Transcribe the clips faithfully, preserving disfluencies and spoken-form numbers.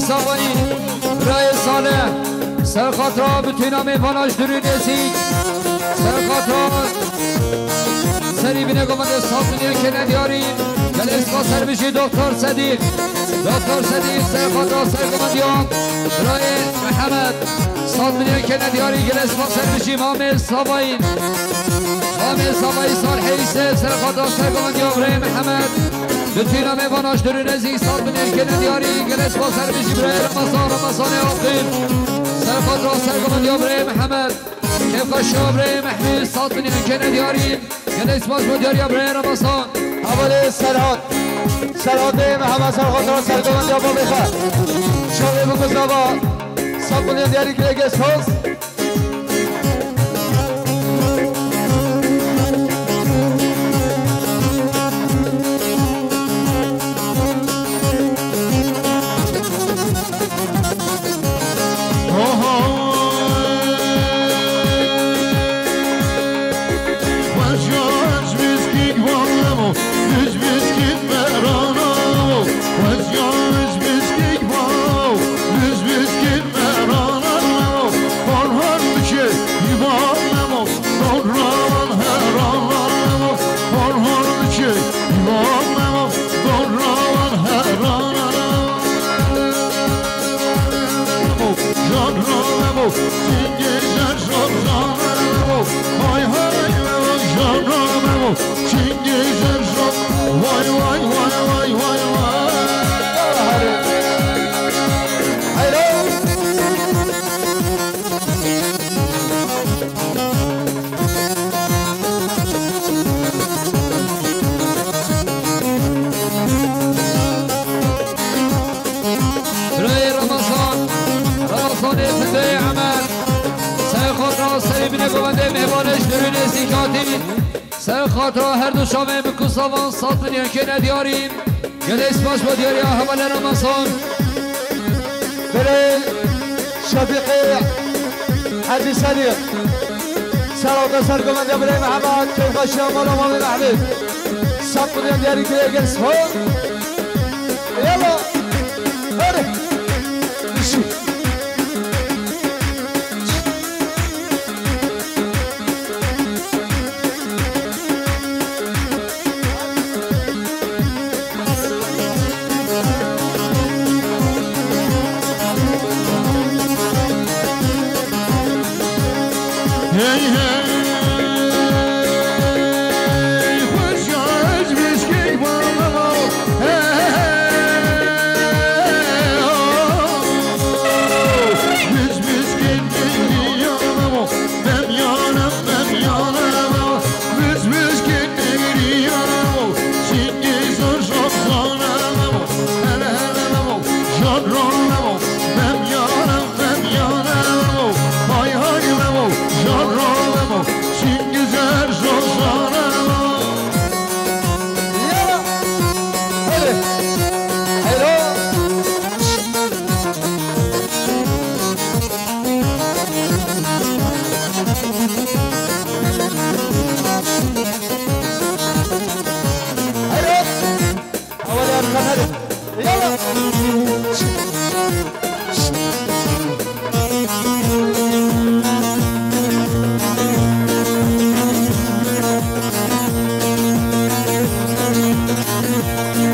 Savayî, birayê Salih, ser xatira bütîna mêvana ji dûr û nêzîk, ser xatira serî binê govendê sed milyon kene diyarî, gelê spas ser bijî Doktor Sedîq, Doktor Sedîq, ser xatira ser govendiyan, birayê Mihemed, sed milyon kene diyarî, gelê spas ser bijî Mamê Savayî. Mamê Savayî Salihê Îsê, ser xatira ser govendiya birayê Mihemed. Bütîna mêvana ji dûr û nêzîk sed milyon kene diyarî, gelê spas ser bijî birayê Ramazan, Ramazanê Aqil. Ser xatira ser govendiya birayê Mihemed. Kêfxweşiya birayê Mehmûd, sed milyon kene diyarî, gelê spas bo diyariya birayê Ramazan. Hevalê Serhat. Serhatê Mihemed, ser xatira ser govendiya babê xwe. Şalê bikuzava, sed milyon diyarî, gelê spas. Birayê Ramazan, Ramazanê Findeyê Emer, ser xatira serî binê govendê mêvanê ji dûr û nêzîk hatî, ser xatira her du çavên bikuzavan sed milyon kene diyarî, gelê spas bo diyariya hevalê Ramazan. Birê Şefîqê Hecî Sedîq. Ser xatira ser govendiya birê Mihemed, kêfxweşiya mala Mamê Mehmûd. Sed milyon diyarî kirê, gelê spas. Yalla. Hadi.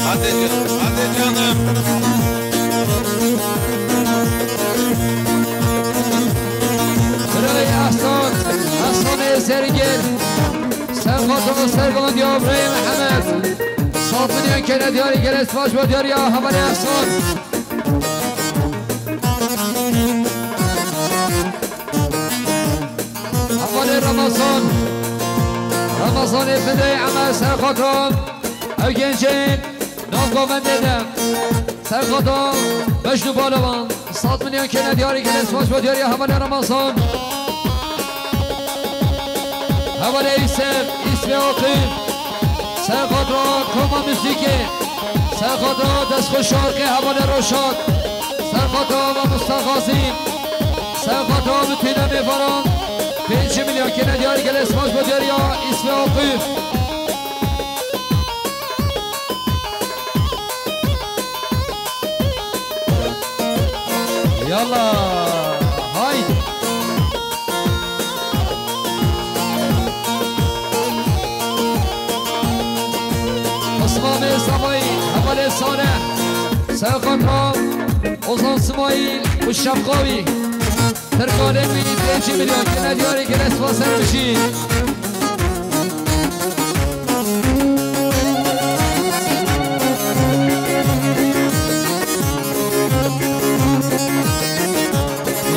Hadi can-, hadi canım. Birayê Ehsan, Ehsanê Zergel. Ser xatira ser govendiya birayê Mihemed. Sed milyon kene diyarî, gelê spas bo diyariya hevalê Ehsan. Hevalê Ramazan. Ramazanê Findeyê Emer, ser xatira ew gencên nav govendê de. Ser xatira Mecnû Balaban. Sed milyon kene diyarî, gelê spas bo diyariya hevalê Ramazan. Hevalê Îsem, Îsmê Aqil. Ser xatira koma muzîkê. Ser xatira destxweş şarkê hevalê Roşat. Ser xatira Mamosta Xazî. Ser xatira bütîna mêvanan. Pênc milyon kene diyarî, gelê spas bo diyariya Îsmê Aqil. Yallah. Haydi. Osman Bey Samayî, Hevalê Salih, Serxatra, Ozan Simayîl û Şefqawî. Tirkalên wî pêncî milyon kene diyarî gelek spas ser bijî.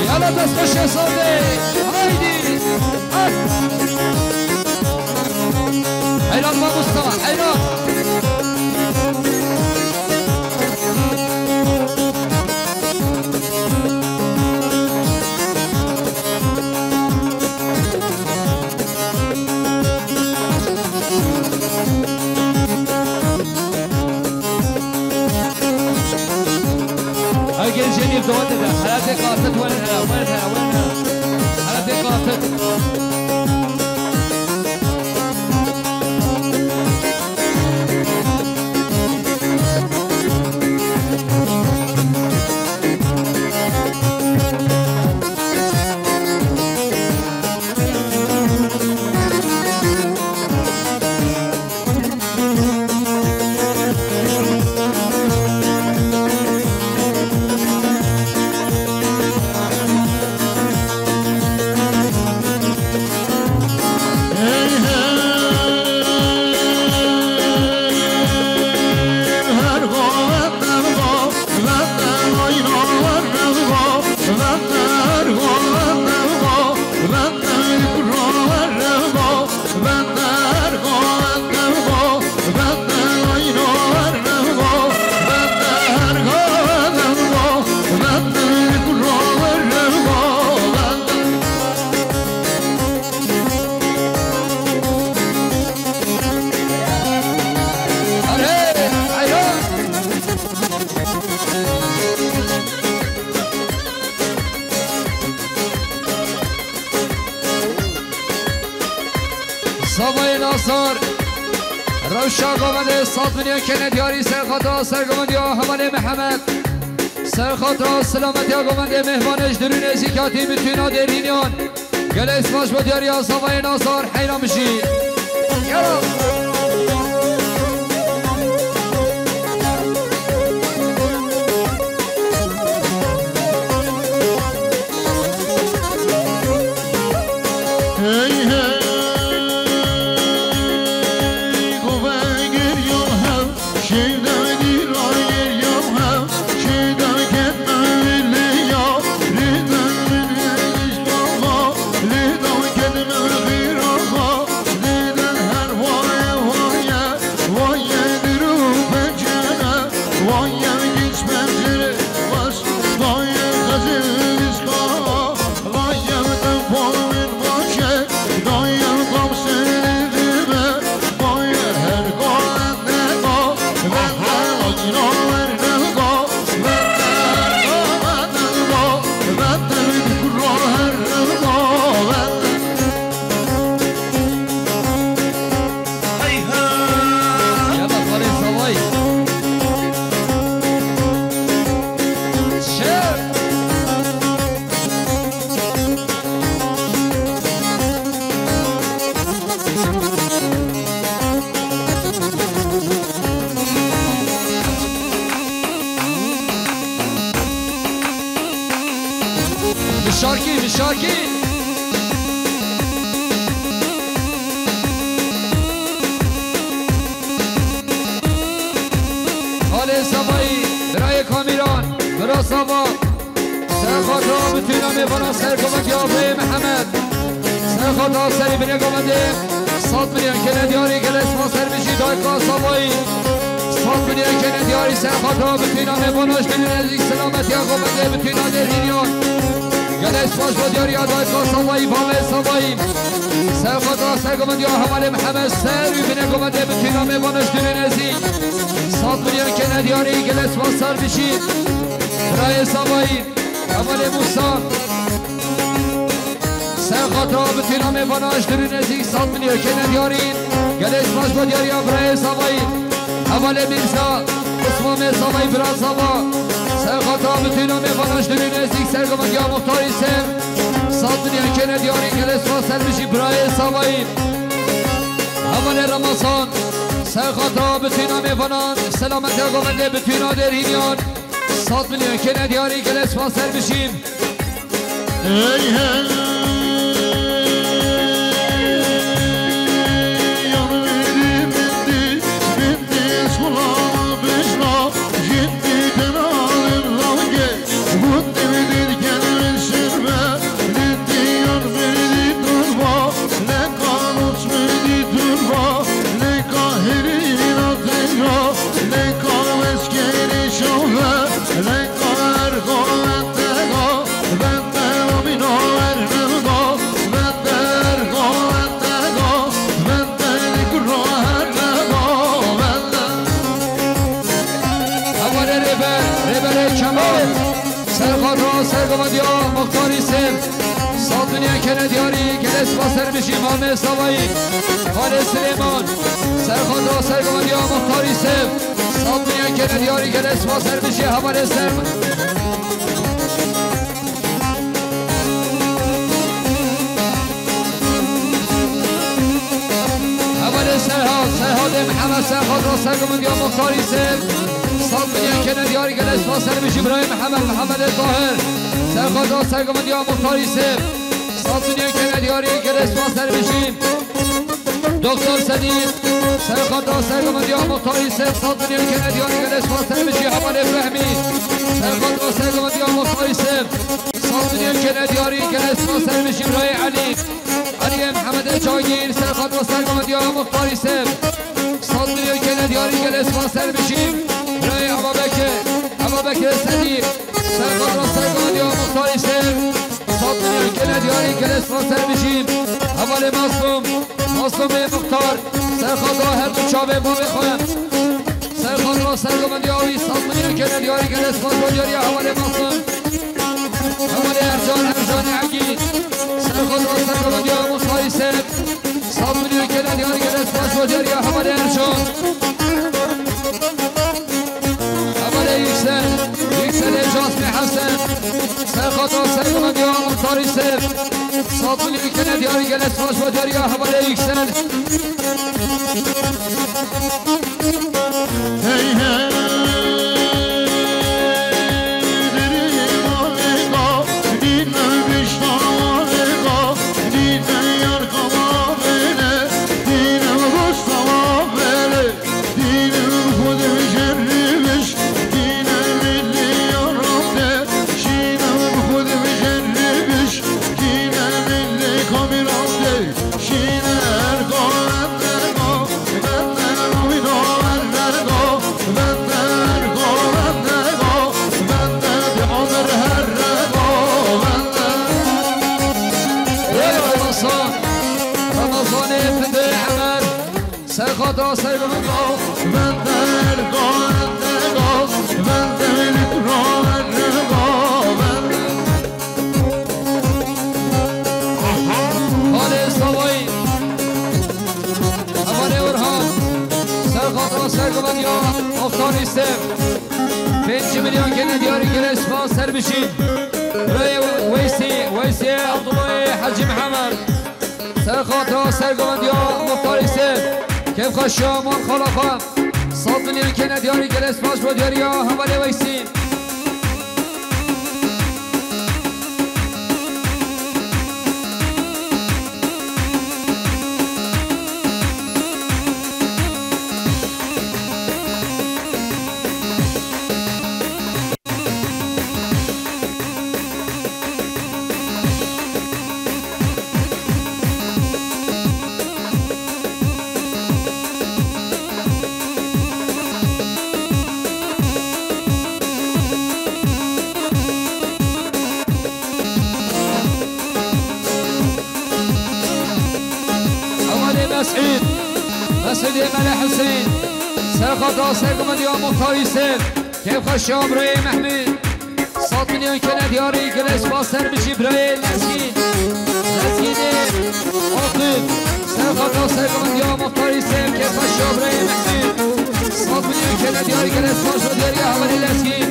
Yala destxweşê sazê. Haydi. At. Heyran mamosta, heyran. Ew geleceğini doğru dedi. Hayatı kalkıt, var ya, var ya, var ya. Hayatı kalkıt. Zavayê Nasar, rewşa govendê sed milyon kene diyarî serxata sergovendiya Hevalê Mihemed. Serxata selametiya govendê mêhvanê ji dirûnê zîkatî mitûna dêrîniyan. Gelek spas bo diyariya Zavayê Nasar heyran bijî. Yara. Hey, hey, govengeriyo hev, şeyda dîra geriyo hev, şeyda ketme viliya, rêda min hêj baba, rêda ketme xêra ba, rêda her waye waye, waye diru pencere, waye giç pencere, baş, waye xezil diska. Hey ha! Yala xalê Zavayî. Şer! Bi şarkî, bi şarkî. Xalê Zavayî, birayê Kamîran, bira Zava. Serxata bitûna mêvana sergovendiya Bê Mihemed. Serxata serî binê govendê. Sed milyon kene diyarî gelek spas ser bijî dayka Zavayî. Sed milyon kene diyarî serxata bitûna mêvana ji dilê nêzîk selametiya govendê bitûna dêrîniyan. Gelek spas bo diyariya dayka Zavayî, bavê Zavayî. Serxata sergovendiya Hevalê Mihemed ser û binê govendê bitûna mêvana ji dilê nêzîk. Sed milyon kene diyarî gelek spas ser bijî. Birayê Zavayî. Hevalê Mûsa. Serxata bitîna mêvana ji dirû nêzîk sed milyon kene diyarî. Gelê spas bo diyariya birayê Zavayî. Hevalê Mîrza. Osmanê Zavayî bira Zava. Xata bitîna mêvanan ji dilî nezdîk sergovendiya Muxtarî Sêv. Sed milyon kene diyarî gelê spas ser bijî birayê Savayî. Hevalê Ramazan. Ser xata bitîna mêvanan, selametiya govendê bitîna dêrhîniyan. Sed milyon kene diyarî gelê spas ser bijî. Hey, hey. Hevalê rêber, rêberê Kemal. Serxata sergovendiya Muxtarî Sêv. Sed milyon kene diyarî gelê spas ser bijî Mamê Savayî. Hevalê Silêman. Serxata sergovendiya Muxtarî Sêv. Sed milyon kene diyarî gelê spas ser bijî hevalê Serm. Hevalê Serhat, Serhatê Mihemed, Serhat ra sergovendiya Muxtarî Sêv. Sed milyon kene diyarî gelê spas ser bijî birayê Mihemed, Mihemedê Tahir. Serhat ra sergovendiya Muxtarî Sêv. Sed milyon kene diyarî gelê spas ser bijî. Doktor Sedîq, serxata sergovendiya Muxtarî Sêv, sed milyon kene diyarî gelê spas ser bijî hevalê Fehmî. Serxata sergovendiya Muxtarî Sêv, sed milyon kene diyarî gelê spas ser bijî birayê Elî. Eliyê Mihemedê Cagîr, serxata sergovendiya Muxtarî Sêv, sed milyon kene diyarî gelê spas ser bijî birayê Eba Bekir. Eba Bekir Sedîq, serxata sergovendiya Muxtarî Sêv. Sed milyon kene diyarî gelê spas ser bijî. Hevalê Maslum, Maslumê Muxtar, serxata her du çavê bavê xwe. Serxata sergovendiya wî, sed milyon kene diyarî gelê spas bo diyariya hevalê Maslum. Hevalê Ercan, Ercanê Egîd, serxata sergovendiya Muxtarî Sêv. Sed milyon kene diyarî gelê spas bo diyariya hevalê Ercan. Hevalê Yüksel, Yükselê Casmê Hesen. Serxata sergovendiya Muxtarî Sêv. Sed milyon kene diyarî gelê spas bo diyariya hevalê Yüksel. Hey, hey. Ramazan, Ramazanê Fidê Emer. Serxata sergovendiya. Hevalê Savayî. Hevalê Orhan. Serxata sergovendiya Muxtarî Sêv. Pênc milyon kene diyarî gelê spas ser bijî. Rê Weysî, Weysî Abdullahê Hecî Mihemed. Serxata sergovendiya Muxtarî Sêv. Kêfxweşiya mal xala xwe. Sed milyon kene diyarî gelê spas bo diyariya hevalê Weysî. Hevalê Mesûd, Mesûdê Mele Huseyîn, serxata sergovendiya Muxtarî Sêv. Kêfxweşiya birayê Mehmûd. Sed milyon kene diyarî gelê spas ser bijî birayê Lezgîn. Lezgînê Akif. Serxata sergovendiya Muxtarî Sêv. Kêfxweşiya birayê Mehmûd. Sed milyon kene diyarî gelê spas bo diyariya hevalê Lezgîn.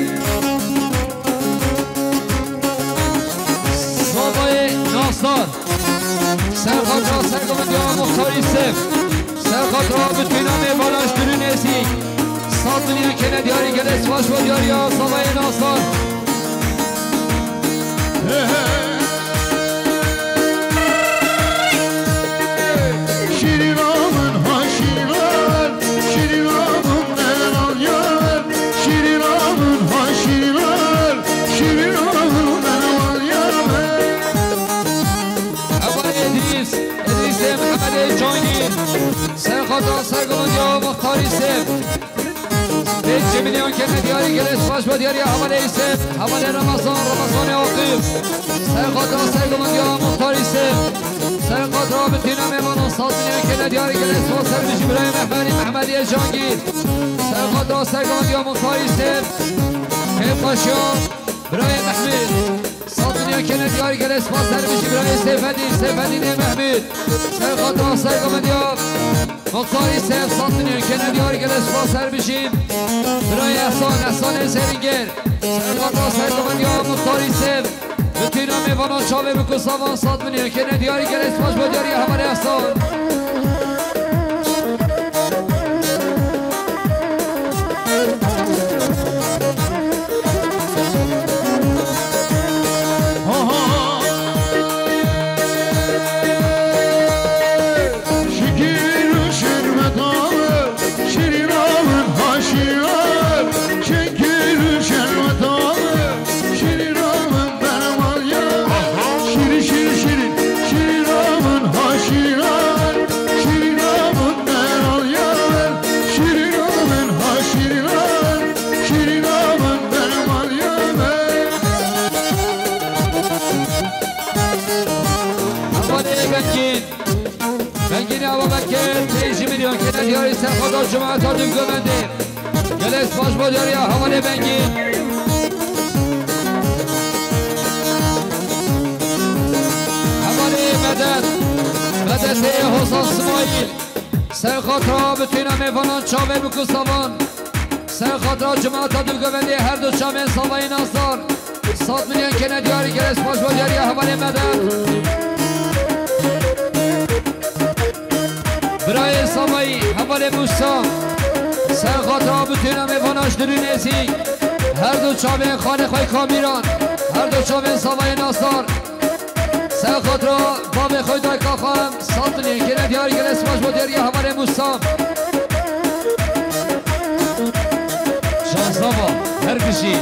Xatra bi tîna mêvana ji dûr û nêzîk. Sat milyon kene diyarî gelê spas bo diyariya Zavayê Nasar. Şîrîna min ha şîrînan, şîrîna min meral yar, şîrîna min ha şîrînan, şîrîna min meral yar. Hevalê Îdrîs, Îdrîsê Mihemedê Cangîr, ser xatra sergovindiya Muxtar Îsêf. Pêncî milyon kene diyarî gelê spas bo diyariya hevalê Îsêf, hevalê Remezan, Remezanê Aqîf. Ser xatra sergovindiya Muxtar Îsêf. Ser xatra bi tîna mêvanan sat milyon kene diyarî gelê spas ser bijî birayê Mehmedî, Mehmediyê Cangîr. Ser xatra sergovindiya Muxtar Îsêf. Kêfxweşiya birayê Mehmûd. Sat milyon kene diyarî gelê spas ser bijî birayê Seyfedîn, Seyfedînê Mehmûd. Ser xatra sergovindiya Muxtar Îsêf, sat milyon kene diyarî gelê spas ser bijî birayê Ehsan, Ehsanê Zêrîngêr. Ser xatra sergovindiya Muxtar Îsêf. Bi tîna mêvanan çavê bi kusavan sat milyon kene diyarî gelê spas bo diyariya hevalê Ehsan. Hevalê Bengîn. Bengînê Ava Bekir, pêncî milyon kene diyarî ser xatra cemaeta Dûvgovendê. Gelê spas bo diyariya hevalê Bengîn. Hevalê Medet, Medetê Hosan Simayîl. Ser xatra bi tîna mêvanan çavê bi kusavan. Ser xatra cemaeta Dûvgovendê her du çavên Zavayê Nasar. Sat milyon kene diyarî gelê spas bo diyariya hevalê Medet. Birayê Zavayî, hevalê Mûsa. Ser xatra bi tîna mêvanan ji dûr û nêzîk. Her du çavên xanê xwe Kamîran. Her du çavên Zavayê Nasar. Ser xatra bavê xwe dayka xwe, sat milyon kene diyarî gelê spas bo diyariya hevalê Mûsa. Şanzava, her bijî.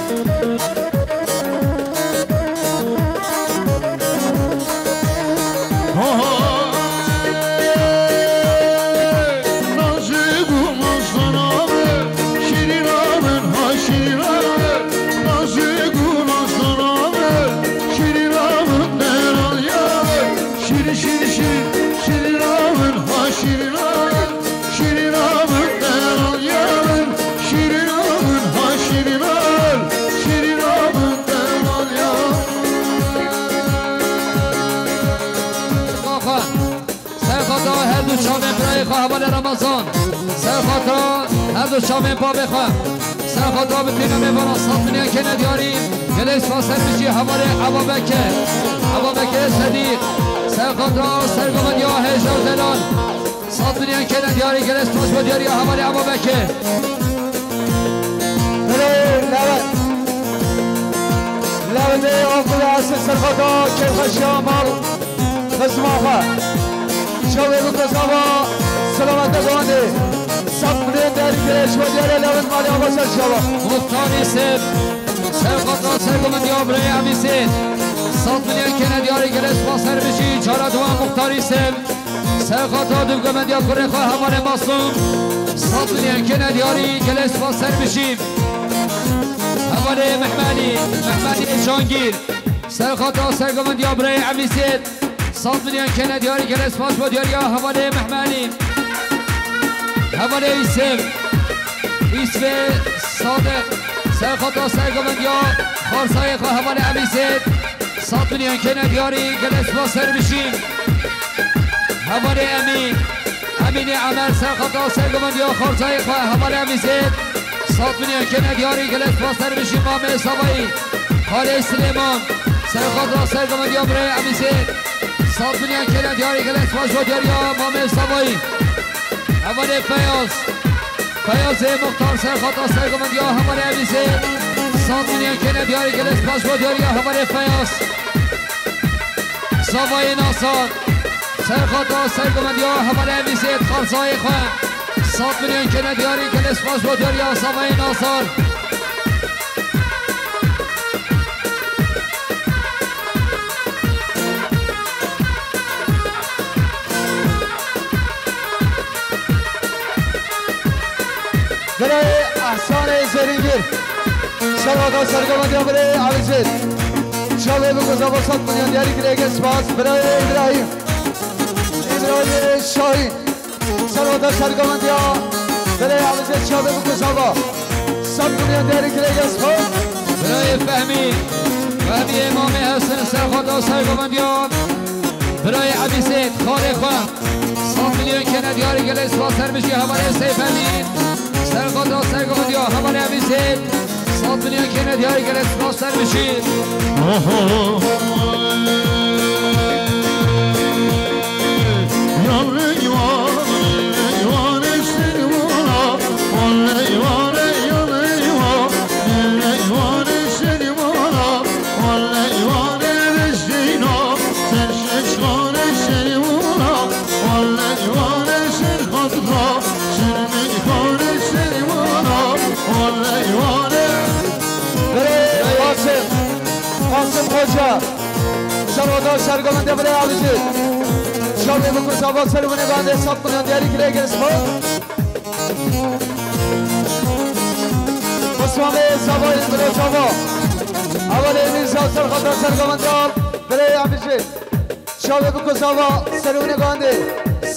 Ser xatra her du çavên birayê xwe hevalê Remezan. Ser xatra her du çavên bavê xwe. Ser xatra bi tîna mêvanan sat milyon kene diyarî. Gelê spas ser bijî hevalê Eva Bekir. Eva Bekir Sedîq. Ser xatra sergovindiya Hêja Zelal. Sat milyon kene diyarî gelê spas bo diyariya hevalê Eva Bekir. Birayê Lewend. Lewendê Aqilê Esil ser xatra kêfxweşiya mal. Xizma xwe. Çavê bi kezava selamete biwandê. Sat milyon diyarî gelê ji bo diyarê Lewend malê ava ser çava. Muxtar Îsêf. Ser xatra sergovindiya birayê Emîsê. Sat milyon kene diyarî gelê spas ser bijî. Çara duwan Muxtar Îsêf. Ser xatra Dûvgovendiya kurê xwe hevalê Masûm. Sat milyon kene diyarî gelê spas ser bijî. Hevalê Mehmelî, Mehmelî Cangîr. Ser xatra sergovindiya birayê Emîsê. Sat milyon kene diyarî gelê spas bo diyariya hevalê Mehmelî. Hevalê Îsêf. Îsvê Sadiq. Ser xatra sergovindiya xarzayê xwe hevalê Emîsê. Sat milyon kene diyarî gelê spas ser bijî. Hevalê Emîn. Emînê Emer ser xatra sergovindiya xarzayê xwe hevalê Emîsê. Sat milyon kene diyarî gelê spas ser bijî Mamê Savayî. Xalê Silêman. Ser xatra sergovindiya birayê Emîsê. Sat milyon kene diyarî gelê spas bo diyariya Mamê Savayî. Hevalê Feyaz. Feyazê Muxtar serxata sergovendiya hevalê Evîzê. Sed milyon kene diyarî, gelê spas bo diyariya hevalê Feyaz. Zavayê Nasar. Serxata sergovendiya hevalê Evîzê, xarzayê xwe. Sed milyon kene diyarî, gelê spas bo diyariya Zavayê Nasar. Birayê Ehsanê Zêrîngir. Servata sergovendiya birayê Evîzê. Çavê biko zava sed milyon diyarî kirê, gelê spas. Birayê Îbrahîm. Îbrahîmê Şahîn. Servata sergovendiya birayê Evîzê, çavê biko zava sed milyon diyarî kirê, gelê spas. Birayê Fehmî. Fehmîyê Mamê Hesen servata sergovendiya birayê Evîzê, xalê xwe. Sed milyon kene diyarî, gelê spas, ser bijî hevalê Seyfemîn. Serxata sergovendiya hevalê Evîzê. Sed milyon kene diyarî, gelê spas, ser bijî. Birê Qasim, Qasim Xoca, servata sergovendiya birê Evîzê. Çavê biko zava ser û binê bandê sed milyon diyarî kirê, gelê spas. Osman Bey Zavayê, biro Zava. Hevalê Mîrza serxata sergovendiya birê Evîzê. Çavê biko zava ser û binê bandê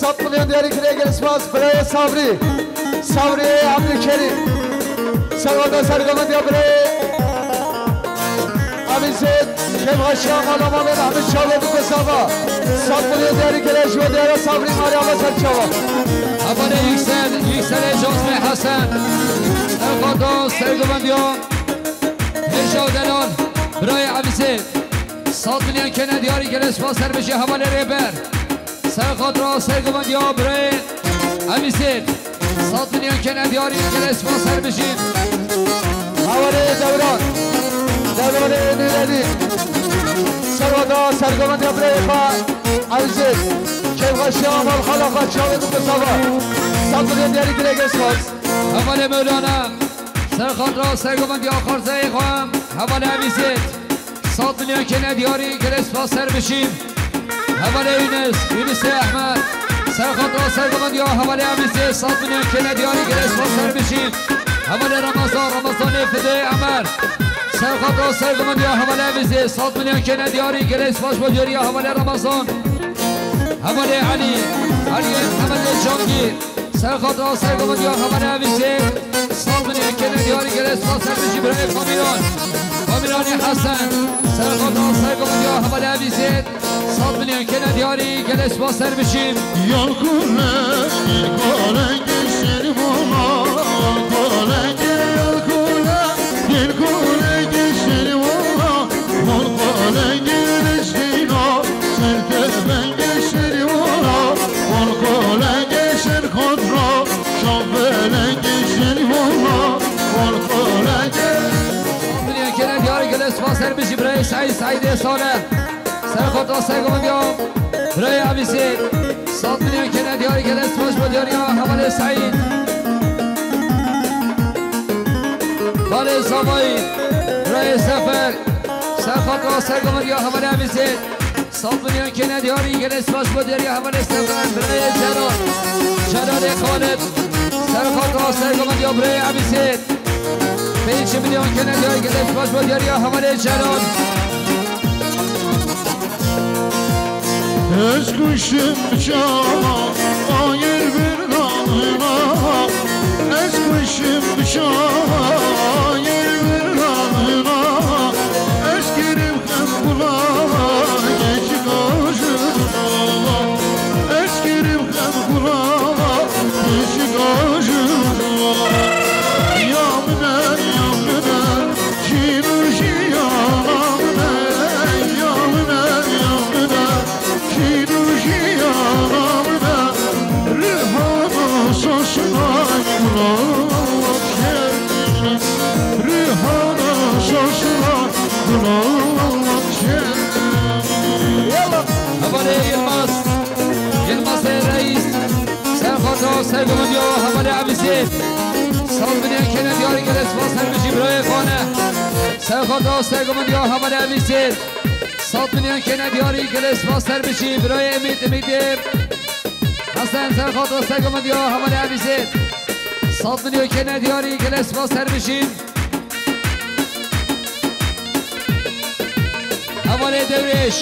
sed milyon diyarî kirê, gelê spas. Birayê Sabrî. Sabrî Ebdulkerîm. Servata sergovendiya birayê Evîzê. Kêmxeşiya mala malê Mehmet, çavê biko zava. Sed milyon diyarî kirê, ji bo diyara Sabrî, Marya ve ser çava. Hevalê Yüksel, Yükselê Cazmê Hesen. Serxata sergovendiya Hêja Delal, birayê Evîzê. Sed milyon kene diyarî, gelê spas, ser bijî hevalê Rêber. Serxata sergovendiya birayê Evîzê. Sed milyon kene diyarî, gelê spas, ser bijî. Hevalê Dewran. Dewranê Nûredîn. Servata sergovendiya birayê xwe Evîzê. Kêmxeşiya mal xala xwe, çavê biko zava. Sed milyon diyarî kirê, gelê spas. Hevalê Mewlana. Serxata sergovendiya xarzayê xwe, hevalê Evîzê. Sed milyon kene diyarî, gelê spas, ser bijî. Hevalê Yunus, Yunusê Ehmed. Serxata sergovendiya hevalê Evîzê, sed milyon kene diyarî, gelê spas, ser bijî. Hevalê Ramazan, Ramazanê Fidê Emer. Serxata sergovendiya hevalê Evîzê, sed milyon kene diyarî, gelê spas bo diyariya hevalê Ramazan. Hevalê Elî, Elî Mehemedê Cangîr. Serxata sergovendiya hevalê Evîzê, sed milyon kene diyarî, gelê spas, ser bijî birayê Kamîran. Kamîranê Hesen. Serxata sergovendiya hevalê Evîzê, sed milyon kene diyarî, gelê spas, ser bijî. Yan kule, yan kule, geçelim ola, yan kule, yan kule, yan kule, geçelim ola, yan kule, geçelim ola, sen de ben geçelim ola, yan kule, geçer kontra. Şofele geçelim ola, kol kola gel. Sed milyon kene diyarî, gelê spas, ser bijî birayê Seîd, Seîdê Saleh. Serxota sergovendiya birayê Evîzê. Sed milyon kene diyarî, gelê spas bo diyariya hevalê Seîd. Balê Zavayî, birayê Sefer. Serxota sergovendiya hevalê Evîzê. Sed milyon kene diyarî, gelê spas bo diyariya hevalê Sefer, birayê Celal. Celalê Xalid. Serxota sergovendiya birayê Evîzê. Pênc milyon kene diyarî, gelê spas bo diyariya hevalê Celal. Ez kuşim çava, ayir bir dalına. Ez kuşim çava, ayir bir dalına. Ez kirim Spas ser bijî birayê Xane. Ser xatir sergovindiya hevalê Evîsê. Sed milyon kene diyarî, gelê spas ser bijî birayê Emîd, Emîdê. Hesen, ser xatir sergovindiya hevalê Evîsê. Sed milyon kene diyarî, gelê spas ser bijî. Hevalê Dewrêş.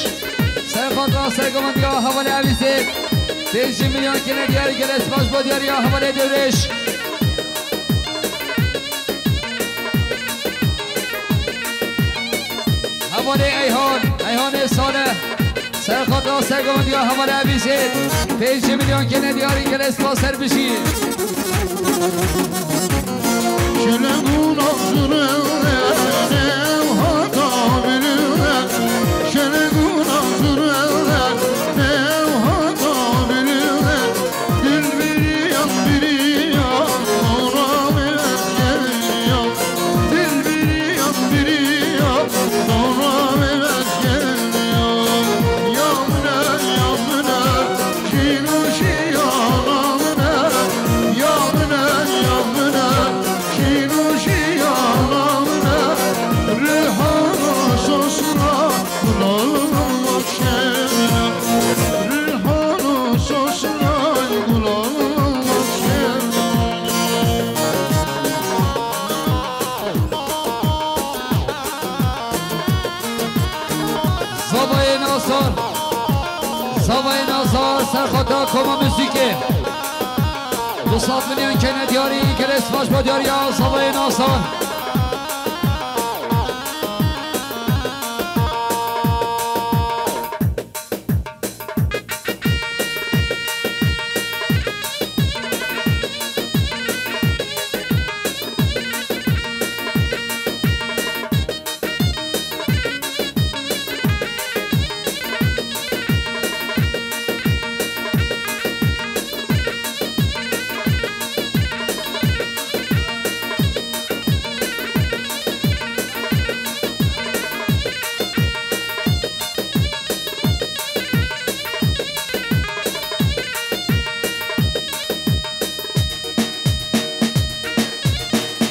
Ser xatir sergovindiya hevalê Evîsê. Pêncî milyon kene diyarî, gelê spas bo diyariya hevalê Dewrêş. Hevalê Eyhan, Eyhanê Salih. Ser xatir sergovindiya hevalê Evîsê. Pêncî milyon kene diyarî, gelê spas ser bijî. Zavayê Nazar. Zavayê Nazar, ser xatir koma muzîkê. Du sed milyon kene diyarî, gelê spas bo diyariya Zavayê Nazar.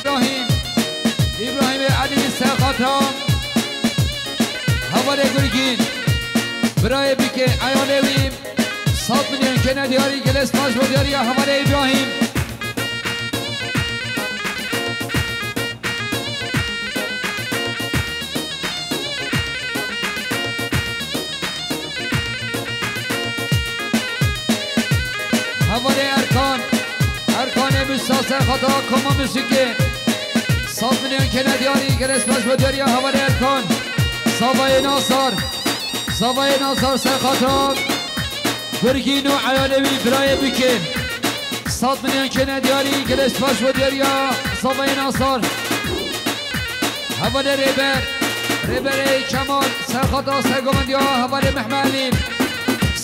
Îbrahîm, Îbrahîmê Elî, ser xatira hevalê Gurgîn, birayê Bikê, eyalê wî, sed milyon kene diyarî, gelê spas bo diyariya hevalê Îbrahîm. Hevalê Erkan. Erkanê Musa, ser xatir koma muzîkê. Sed milyon kene diyarî, gelê spas bo diyariya hevalê Erkan. Zavayê Nazar. Zavayê Nazar, ser xatir Gurgîn û eyalê wî, birayê Bikê. Sed milyon kene diyarî, gelê spas bo diyariya Zavayê Nazar. Hevalê Rêber, Rêberê Kemal, ser xatir sergovindiya hevalê Mehmelî.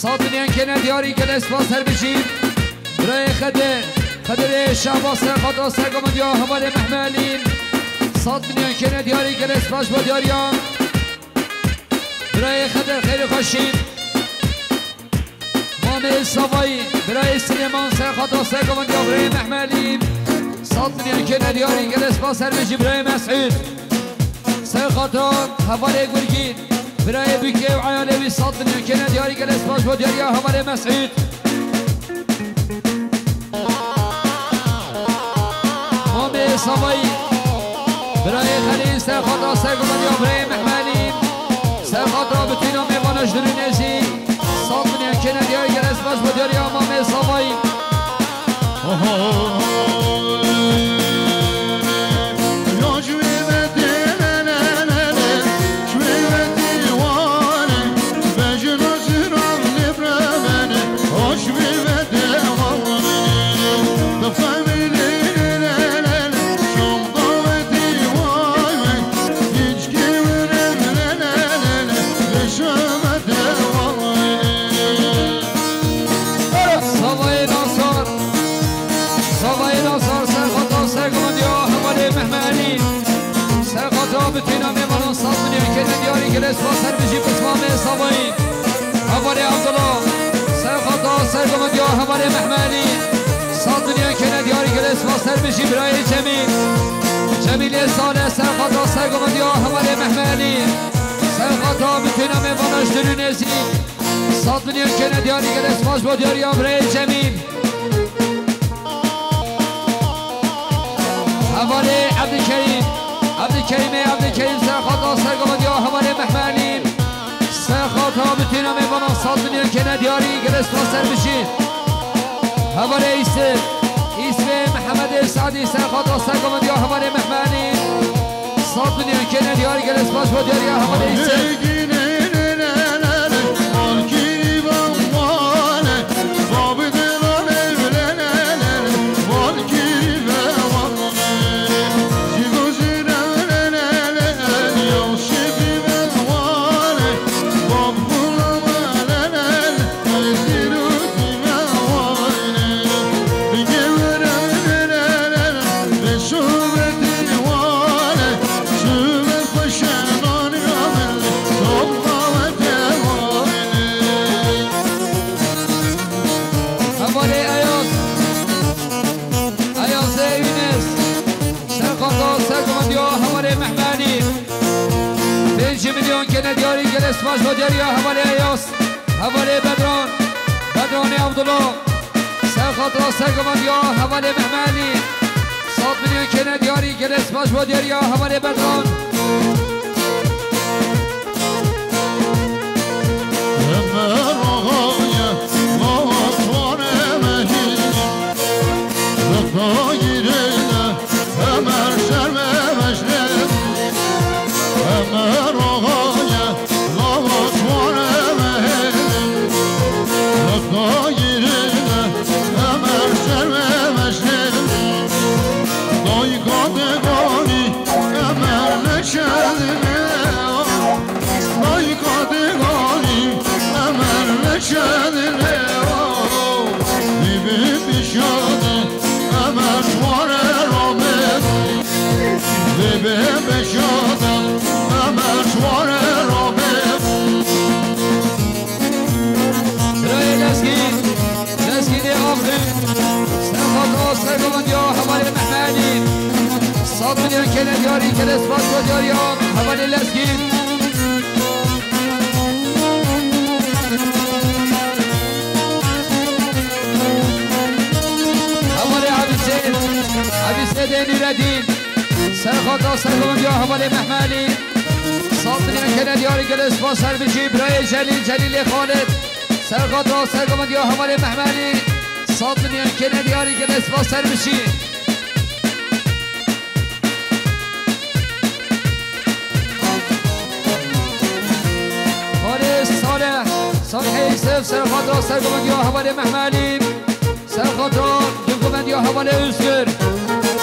Sed milyon kene diyarî, gelê spas ser bijî. Birayê Xedir, Xedirê Şehbaz, ser xatir sergovindiya hevalê Mehmelî. Sed milyon kene diyarî, gelê spas bo diyariya. Birayê Xedir, xeyrê xweşî. Mamê Savayî, birayê Silêman, ser xatir sergovindiya birayê Mehmelî. Sed milyon kene diyarî, gelê spas ser bijî birayê Mesûd. Ser xatir hevalê Gurgîn, birayê Bikê û eyalê wî, sed milyon kene diyarî, gelê spas bo diyariya hevalê Mesûd. Mamê Savayî, birayê Xelîl, ser xatir sergovindiya birayê Mehmelî. Ser xatir bitîna mêvana ji dûr û nêzî. Sed milyon kene diyarî, gelê spas bo diyariya Mamê Savayî. Savayê Nasar, Savayê Nasar, ser xatir sergovindiya hevalê Mehmelî. Ser xatir bitîna mêvanan sed milyon kene diyarî, gelê spas ser bijî pismamê Savayî. Hevalê Abdullah, ser xatir sergovindiya hevalê Mehmelî. Sed milyon kene diyarî, gelê spas ser bijî birayê Cemîl. Cemîlê Salih, serxata sergovendiya hevalê Mehmedî. Serxata bitîna mêvana ji dûr û nêzîk. Sed milyon kene diyarî, gelek spas bo diyariya birayê Cemîl. Hevalê Evdîkerîm. Evdîkerîmê, Evdîkerîm, serxata sergovendiya hevalê Mehmedî. Serxata bitîna mêvana sed milyon kene diyarî, gelek spas ser bijî. Hevalê Îsê, Îsê Mehemedê Sadî, serxata sergovendiya hevalê Mehmedî. Sed milyon kene diyarî, gelek spas bo diyariya hevalê Îsê. Hevalê Eyaz. Eyazê Yunus. Serxata sergovendiya hevalê Mehmedî. Pêncî milyon kene diyarî, gelek spas bo diyariya hevalê Eyaz. Hevalê Bedran. Bedranê Abdullah. Serxata sergovendiya hevalê Mehmedî. Sed milyon kene diyarî, gelek spas bo diyariya hevalê Bedran. Birayê Lezgîn, Lezgînê Afrin, serxata sergovendiya hevalê Mehmedî. Sed milyon kene diyarî, gelek spas bo diyariya hevalê Lezgîn. Hevalê Ebîsê, Ebîsê dê Nûredîn. Serxata sergovendiya hevalê Mehmedî. Sed milyon kene diyarî, gelek spas ser bijî. Birayê Celîl, Celîlê Xalid. Serxata sergovendiya hevalê Mehmedî. Sed milyon kene diyarî, gelek spas ser bijî. Xalid Salih, Salihê Yusuf, serxata sergovendiya hevalê Mehmedî. Serxata dûvgovendiya hevalê Ozgur.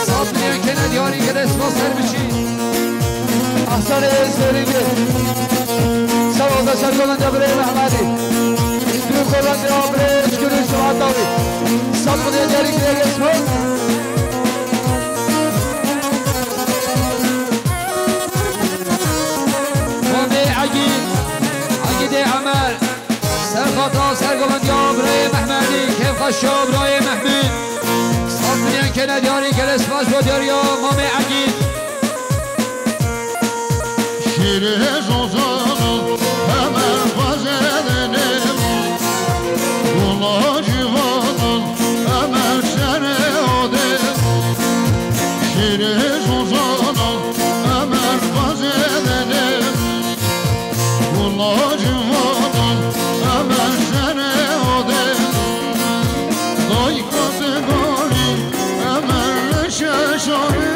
Sed milyon kene diyarî, gelek spas ser bijî. Ehsenê Êzgirî. Serxata sergovendiya birê Mehmedî. Dûvgovendiya birê Ozgur û Şuhata wî. Sed milyon diyarî, gelek spas. Mamê Egîd, Egîdê Emer. Serxata sergovendiya birayê Mehmedî, kêfxweşiya birayê Mehmûd. Sed milyon kene diyarî, gelek spas bo diyariya Mamê Egîd. Şîrê zozana hemer xwezedene, gula civana hemer şere ode. Şîrê zozana hemer xwezedene, Gula civanan hemer sere ode, dayka te garî hemer leşe şare.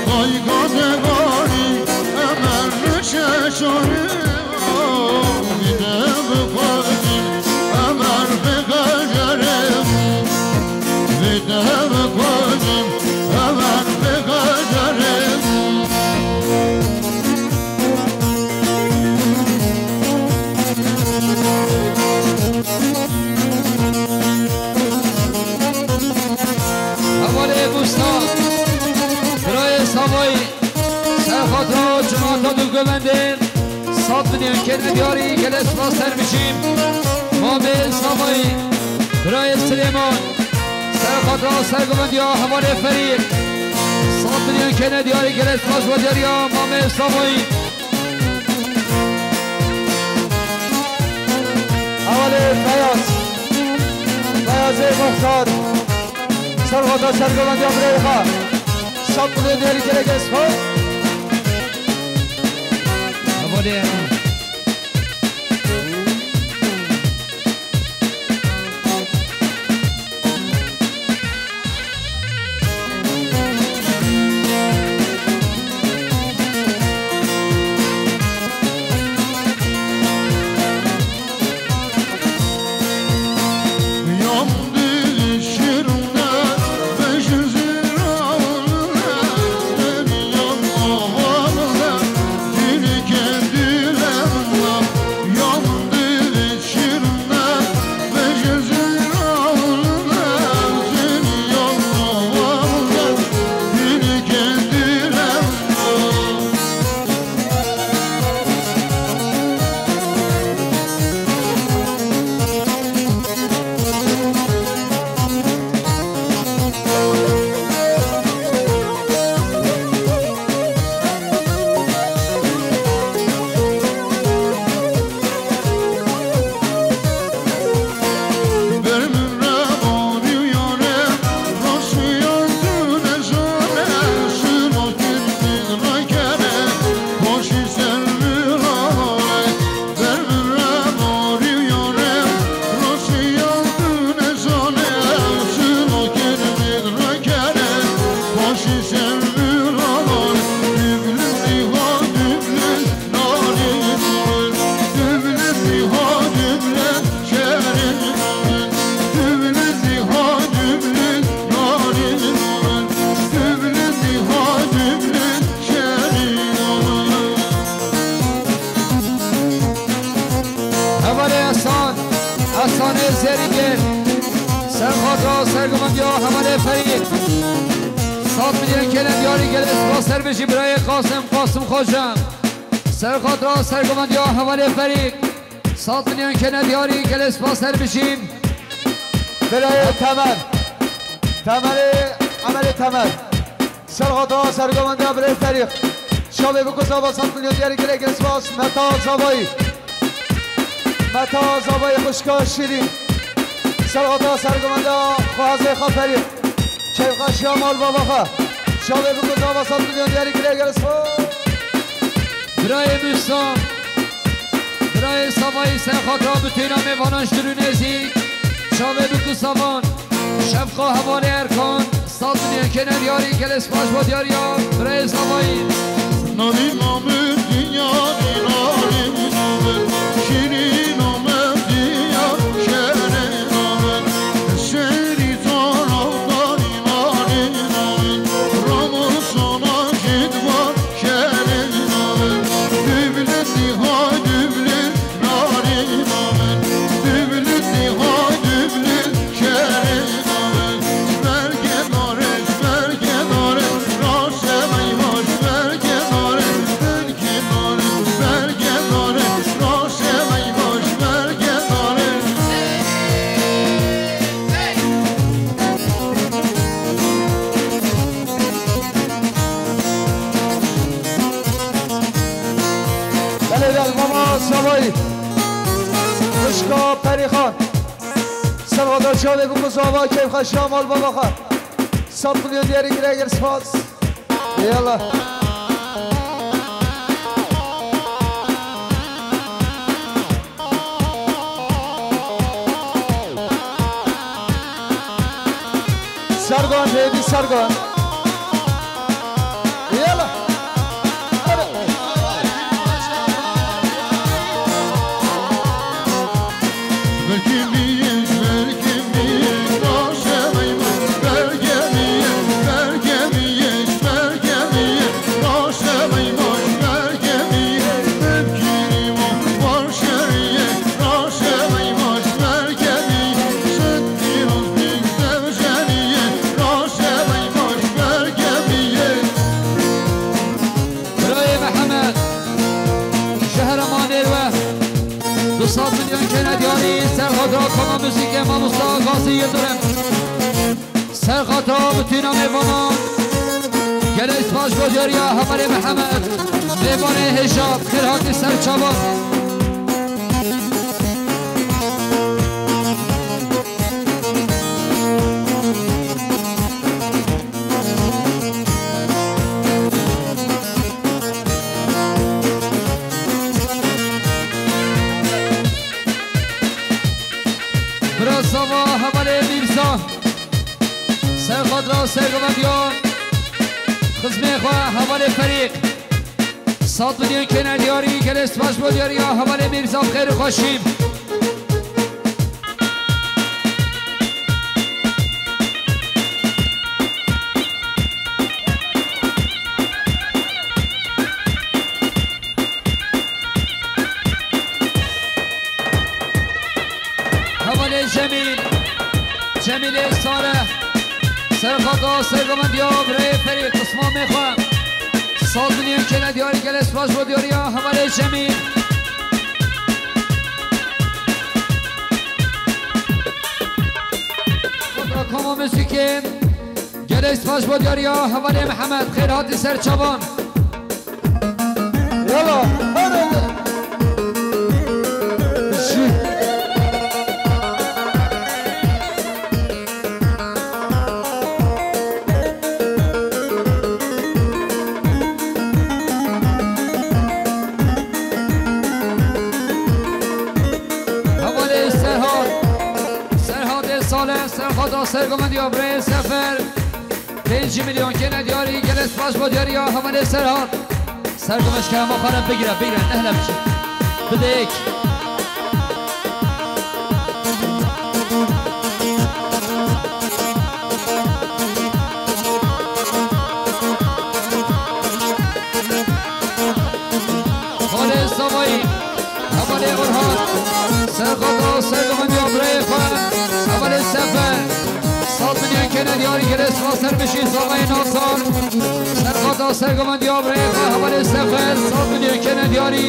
Dayka te garî hemer leşe şare. Vî te bixwazî hemer pê xecere. Vê te bixwazî hemer pê xecere. Hevalê Bûsna, birayê Savayî, serxata cemaata dûvgovendên, sed milyon kene diyarî, gelek spas ser bijî. Mamê Savayî, birayê Silêman, serxata sergovendiya hevalê Ferîq. Sed Milyon kene diyarî gelek spas bo diyariya Mamê Savoyî. Hevalê Feyaz. Feyazê Muxtar. Serxota sergovendiya birayê xwe. Sed milyon diyarî gelek spas. Hevalê Emîn. Hevalê Hasan, Hasanê Zerîgir, serxatra sergovendiya hevalê Ferîd. Sed milyon kene diyarî gelek spas ser bijî birayê Qasim, Qasim Xoca. Serxatra sergovendiya hevalê Ferîd. Sed milyon kene diyarî gelek spas ser bijî. Birayê Temer. Temerê, Emelê Temer. Serxota sergovendiya birê Ferîq. Çavê biku zava sed milyon diyarî gelek spas. Meta Zavayî. Meta Zavayî xwişka şîrîn. Serxota sergovendiya xwazê xwe Ferîq. Keyfxweşiya mal bava xwe. Çavê biku zava sed milyon diyarî gelek spas. Birayê Musa. Birayê Savayî serxatra bi têna mêvanan ji dir û nêzîk. Çavê biku zavan. Şefqa hevalê Erkan. Sed milyon kene diyarî gelek spas bo diyariya birayê Savayî. Navî name diyarî navî name şîrî name diya şerê name şerî zara darî navî name ramo sana jidwa şerê name. Diblet diha diblet. Belê, belê, mama Savayî. Xwişka Perîxan. Serxota çavê biku zava keyfxweşiya mal bava xwe. Sed milyon diyarî gelek spas. Yallah. Sergon, hêdî Sergon. Yala. Birayê Mihemed, ji Herêma Nêrwe, du sed milyon kene diyarî, serxatra koma muzîkê mamosta Gazî Yildirim. Serxatra bi tîna mêvanan. Gelek spas bo diyariya hevalê Mihemed. Mêvanê hêja, bi xêr hatî ser çavan. Bira Sava, hevalê Mîrza. Ser xatra sergovendiya xizmê xwe hevalê Ferîq. Sed milyon kêne diyarî, gelê spas bo diyariya hevalê Mîrza, bi xêr û xweşî. Hevalê Cemîl, Cemîlê Salih, ser xata sergovendiya birayê Ferî, qismamê xwe. Sed milyon kêne diyarî, gelê spas bo diyariya hevalê Cemîl. Koma muzîkê, gelê spas bo diyariya hevalê Mihemed, xêr hatî ser çavan. Yala, hadi. Jî. Hevalê Serhat, Serhatê Salih, ser xata sergovendiya birayê Sefer. Pêncî milyon kêne diyarî, gelê spas bo diyariya hevalê Serhat. Sergovendiya xwe re bigire, bigire, nehle biçe. Bidêk. Xalê Savayî. Hevalê Orhan, ser xata sergovendiya birayê xwe, hevalê Sefer. Sed milyon kêne diyarî, gelê spas ser bişî, Savayê Nasar. Ser xata sergovendiya birayê xwe, hevalê Sefer, sed milyon kêne diyarî,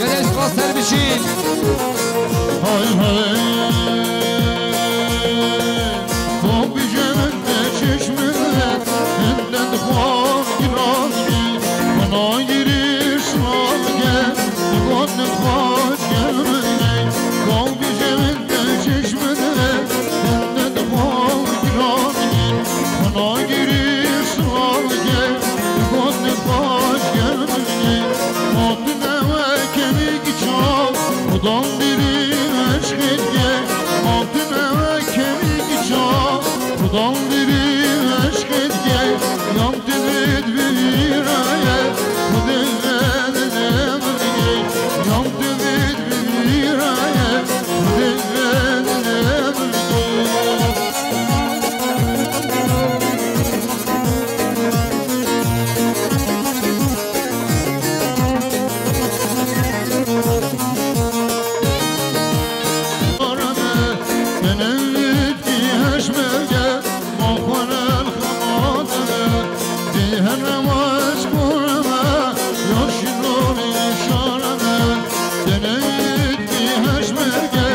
gelê spas ser bişî. Hay hay. Kom bijevin te çeşmin ve, hinden xwan giran. Bana giriş vage, got nit xaç gelmine. Kom bijevin te çeşmin ve, hinden xwan giran. Bana giriş vage, got nit xaç gelmine. Motine ve kemik çal, Xudan diri eşqet ge. Motine ve kemik çal, Xudan diri eşqet ge. Yan Divêt vîraye, Xwedê vedine min gê. Yan divêt vîraye, Xwedê vedine min gê. Tenevit ki heşmege, Moxwene xematine, dî herema ez kureme, ya şîrorî şareme, deneyî dî hejmerge,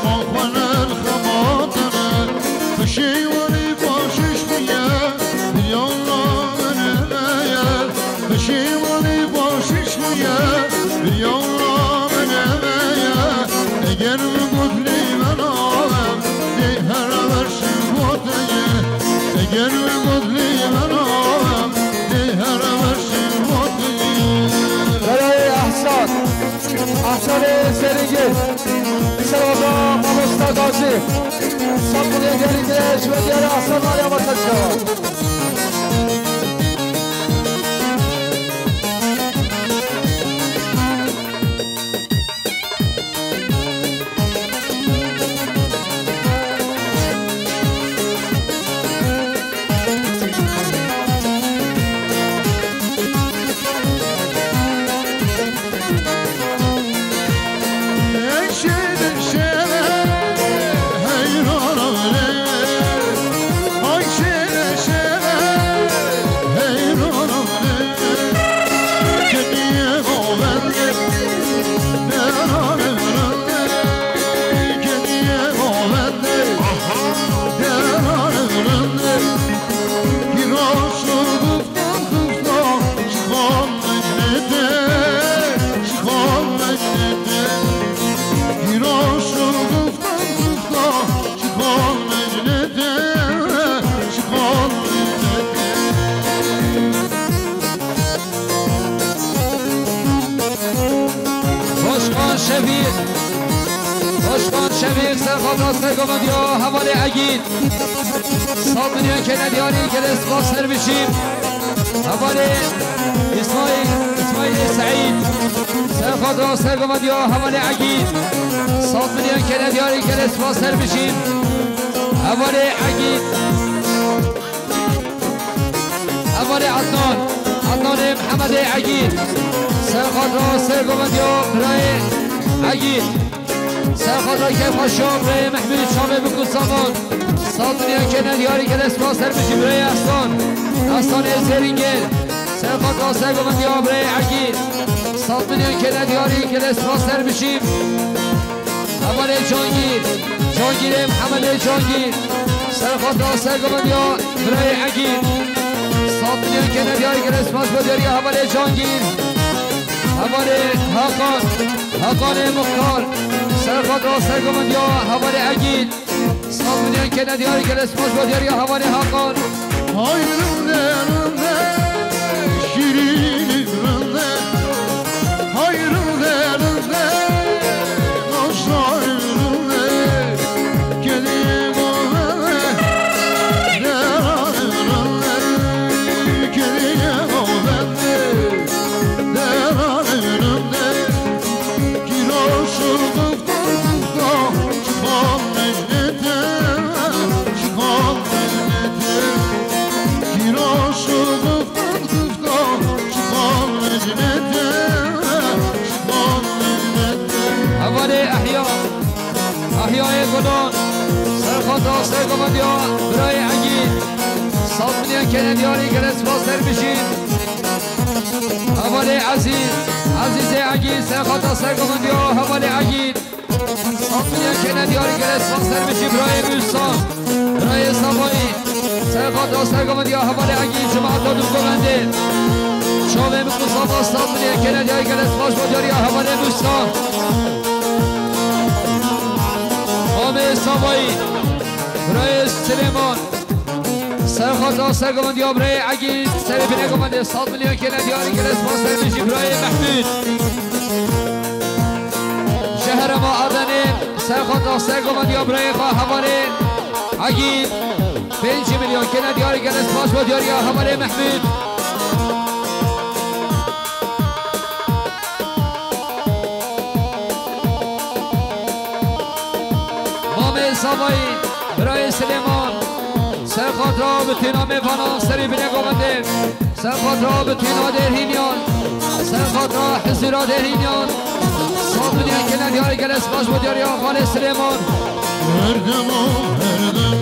moxwene xematine, xişî welî baş îş bûye, bir yolda meneme ye, xişî welî baş îş bûye, bir yolda meneme ye, eger bi gotlî venawem, dê here ver Eger min gotlî venawem, dê here ver şîrotî. Berayê Ehsan, Ehsanê Serîgir, Serwada Mamosta Gazî, Sabunê Gerî Dirêj ve diyarê Ehsan Meryem Ateşkaya. Serxata sergovendiya hevalê Egîd. Sed milyon kene diyarî, gelê spas ser bijî. Hevalê Îsmaîl, Îsmaîlê Seîd. Serxata sergovendiya hevalê Egîd. Sed milyon kene diyarî, gelê spas ser bijî. Hevalê Egîd. Hevalê Ednan, Ednanê Mihemedê Egîd. Serxata sergovendiya birayê Egîd. Serxata keyfxweşa birayê Mehmûd, çavê bik û savan. Sed milyon kene diyarî, gelê spas ser bijî birayê Ehsan. Ehsanê Zêrîngêl. Serxata sergovendiya birayê Egîd. Sed milyon kene diyarî, gelê spas ser bijî. Hevalê Cangîr, Cangîrê Mihemedê Cangîr. Serxata sergovendiya birayê Egîd. Sed milyon kene diyarî, gelê spas bo diyariya hevalê Cangîr. Hevalê Hakan, Hakanê Muxtar. Serxata sergovendiya hevalê Egîd. Sed milyon kene diyarî, gelê spas bo diyariya hevalê Hakan. Hayrım derinde, şirin rinde. Hayrım derinde, naşayrinde. Kediye govende, derarinde. Kediye govende, derarinde. Kiroşu Hevalê Ehya, Ehyayê Gulan, serxata sergovendiya birayê Egîd, sed milyon kene diyarî, gelê spas ser bijî. Hevalê Ezîz, Ezîzê Egîd, serxata sergovendiya hevalê Egîd. Sed milyon kene diyarî, gelê spas ser bijî birayê Musa. Birayê Savayî. Serxata sergovendiya hevalê Egîd, cemaeta Dûvgovendê. Çavê min Musa, sed milyon kene diyarî, gelê spas bo diyariya hevalê Musa. Mamê Savayî. Birayê Silêman. Serxata sergovendiya birayê Egîd, serê binê govendê, sed milyon kene diyarî, gelê spas ser bijî birayê Mehmûd. Ji herêma Adenê, serxata sergovendiya birayê xwe hevalê Egîd, pêncî milyon kene diyarî, gelê spas bo diyariya hevalê Mehmûd. Mamê Savayî, birayê Silêman, serxatra bitîna mêvana serê binê govendê, serxatra bitîna dêrhîniyan, serxatra hizîra dêrhîniyan, sed milyon kene diyarî, gelê spas bo diyariya xalê Silêman. Her dem o, her dem,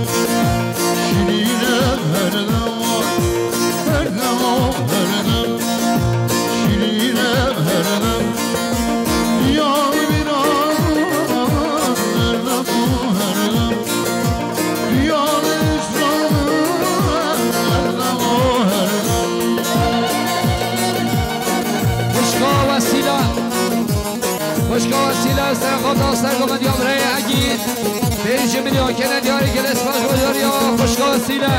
şirîne her dem, her dem o, her dem. Şirîne her dem, diyar bîran, her dem û her dem, diyar îsrarım, her dem û her dem. Xwişka Wesîla, xwişka Wesîla, serxata sergovendiya birayê Egîd, pêncî milyon kene diyarî, gelê spas bo diyariya xwişka Wesîla.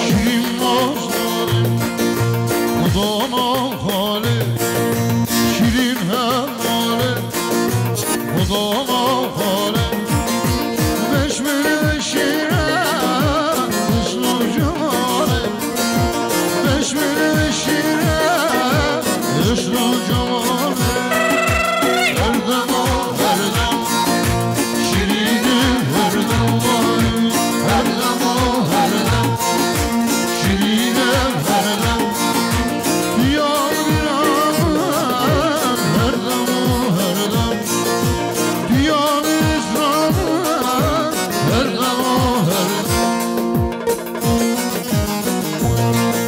Şirin nazlarım, odana hale, şirin hemale. Xwedana xware, beş min şîre, hişn û cemale. Beş min şîre, hişn û cemale. Her dem û her dem, şirînim her dem vay. Her dem û her dem, şirînim her dem. Diyar bîran, her dem û her dem. Diyar îsrarım, her dem û her dem.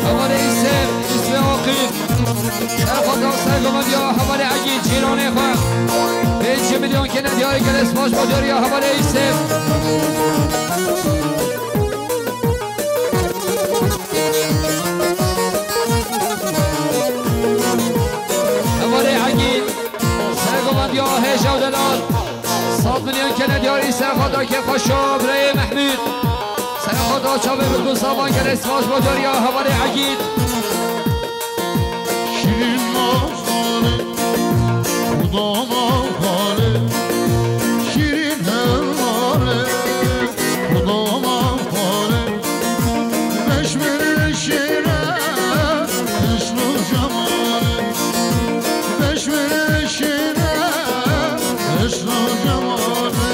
Hevalê Îsem, Îsmê Aqîl. Serxweda sergovendiya hevalê Egîd, cîranê xwe. Pêncî milyon kene diyar, gelê spas bo diyariya hevalê Îsem. Kene diyarî serxada kêfxweşa birayê Mehmûd. Serxada çavê bi guzavan gelê spas bo diyariya hevalê Egîd. Şirin mafale, xuda mafale, şirin hevale, xuda mafale. Beş bere şêre, hesno cemale. Beş bere şêre, hesno cemale.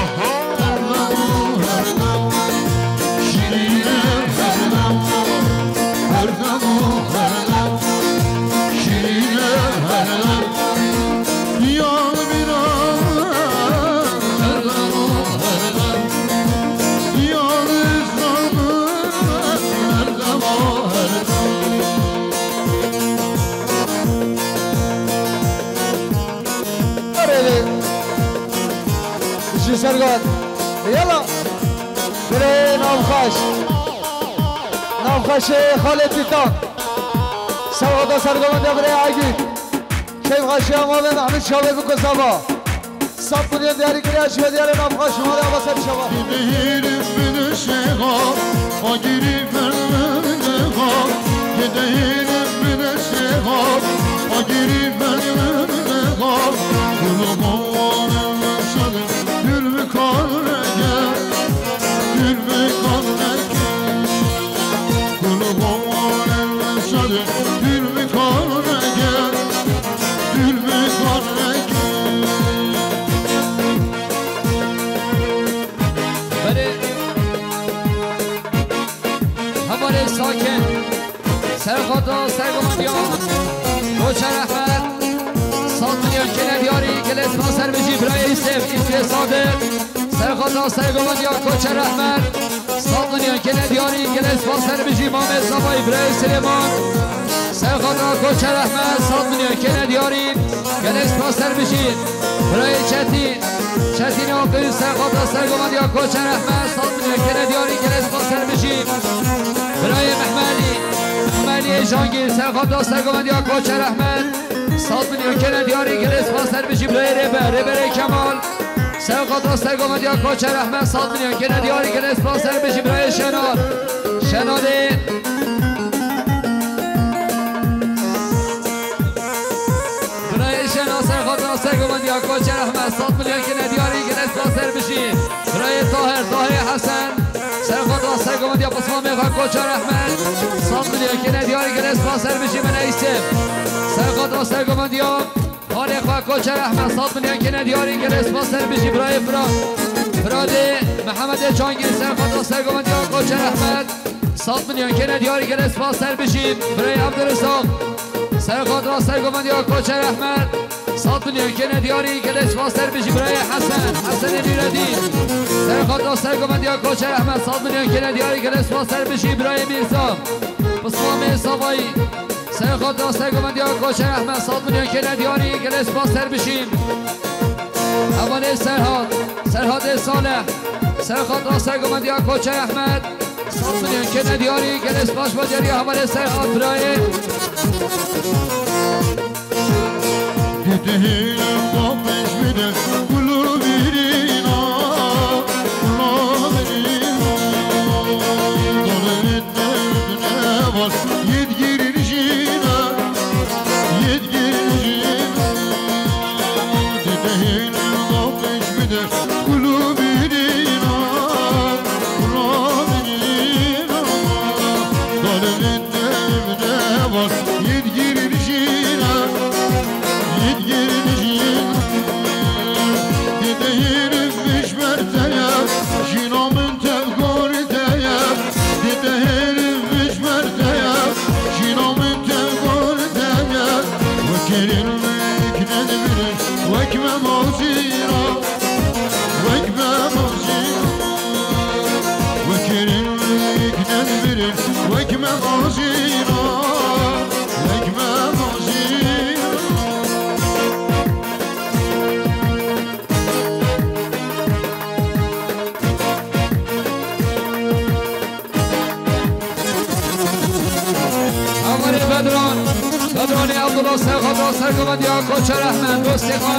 Aha! Her dem û her dem, şîrîne her dem, her dem û her dem, şîrîne her dem. Diyar bîra, her dem û her dem. Diyar îslamı, her dem û her dem. Erê. Ji sergan. Yala. Birê navxweş. Navxweşê xalê Tîtan. Serxada sergovendiya birê Egîd. Keyfxweşiya malê Mehmûd Şavê bi kusava. Sed milyon diyarî kiriya ji vê diyarê navxweş malê Aba Ser Şava. Dihêrim bide şêxa, agirî fermendêxa. Dihêrim bide şêxa, agirî fermendêxa. Gulu bawanê meşale, gül bi kar neke, gül bi kar neke. Gulu bawanê meşale, gül bi kar neke, gül bi kar neke. Berê. Hevalê Sakin. Serxada sergovendiya Koçer Ehmed. Sed milyon kene diyarî, gelê spas ser bijî birayê Îsef, Îsfê Sadir. Serxada sergovendiya Koçer Ehmed. Sed milyon kene diyarî, gelê spas ser bijî Mamê Zavayî, birayê Silêman. Serxada Koçer Ehmed, sed milyon kene diyarî, gelê spas ser bijî. Birayê Çetîn, Çetîn Akgül, serxada sergovendiya Koçer Ehmed, sed milyon kene diyarî, gelê spas ser bijî. Birayê Mehmelî, Mehmelî Jangîr, serxada sergovendiya Koçer Ehmed, sed milyon kene diyarî, gelê spas ser bijî. Birayê Rêber, Rêberê Kemal. Serxada sergovendiya Koçer Ehmed, sed milyon kene diyarî, gelê spas ser bijî. Birayê Şenal. Şenalê. Birayê Şenal, serxada sergovendiya Koçer Ehmed, sed milyon kene diyarî, gelê spas ser bijî. Birayê Tahir, Tahirê Hesen. Serxada sergovendiya pismamê xwe Koçer Ehmed, sed milyon kene diyarî, gelê spas ser bijî. Mele Îsef. Serxada sergovendiya Xalê xwe Koçer Ehmed, sed milyon kene diyarî, gelê spas ser bijî. Birayê Firat. Firatê Mehemedê Çangî, serxada sergovendiya Koçer Ehmed, sed milyon kene diyarî, gelê spas ser bijî. Birayê Ebdulrezzaq, serxada sergovendiya Koçer Ehmed, sed milyon kene diyarî, gelê spas ser bijî. Birayê Hesen, Hesenê Nûredîn, serxada sergovendiya Koçer Ehmed, sed milyon kene diyarî, gelê spas ser bijî. Birayê Mîrza, Pismamê Savayî, serxada sergovendiya Koçer Ehmed, sed milyon kene diyarî, gelê spas ser bijî. Hevalê Serhat, Serhatê Saleh, serxada sergovendiya Koçer Ehmed, sed milyon kene diyarî, gelê spas bo diyariya hevalê Serhat birayê. Didihîne xwe pêş bide, gul û birîna, gul û birîna. Dolê Nebas, yedgirîn jîna, yedgirîn jîna. Didehîn xwe pêş bide, gul û birîna, gul û birîna. Dalê min dev Nebas, yedgirîn jîna, yedgirîn jîna. Didehîn min ji ber te ye, jîna min tev gor te ye. Didehêrim ji ber te ye, jîna min tev gor te ye. Wekirîn wek nedibînin, wek me mazîna, wek me mazîna. Wekirîn wek nedibînin, wek me mazîna, wek me mazîna. Amanê Bedran, Bedranê Abdullah Serxada sergovendiya Koçer Ehmed, dostê xwe.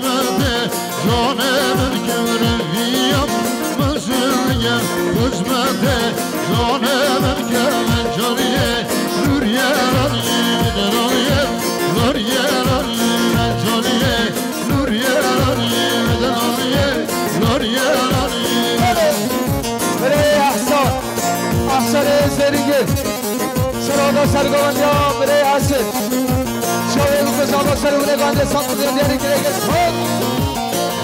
Xizmetê canê min kevin viya min zilge. Xizmetê canê min kevin caliye. Nuriye raniye delaliye. Nuriye raniye caliye. Nuriye raniye delaliye. Nuriye raniye. Birê Ehsan. Ehsanê Zêrîngê. Serada sergovendiya birê Ehsen. Çavê Lukasava ser wile gandê sat diyarî girêke.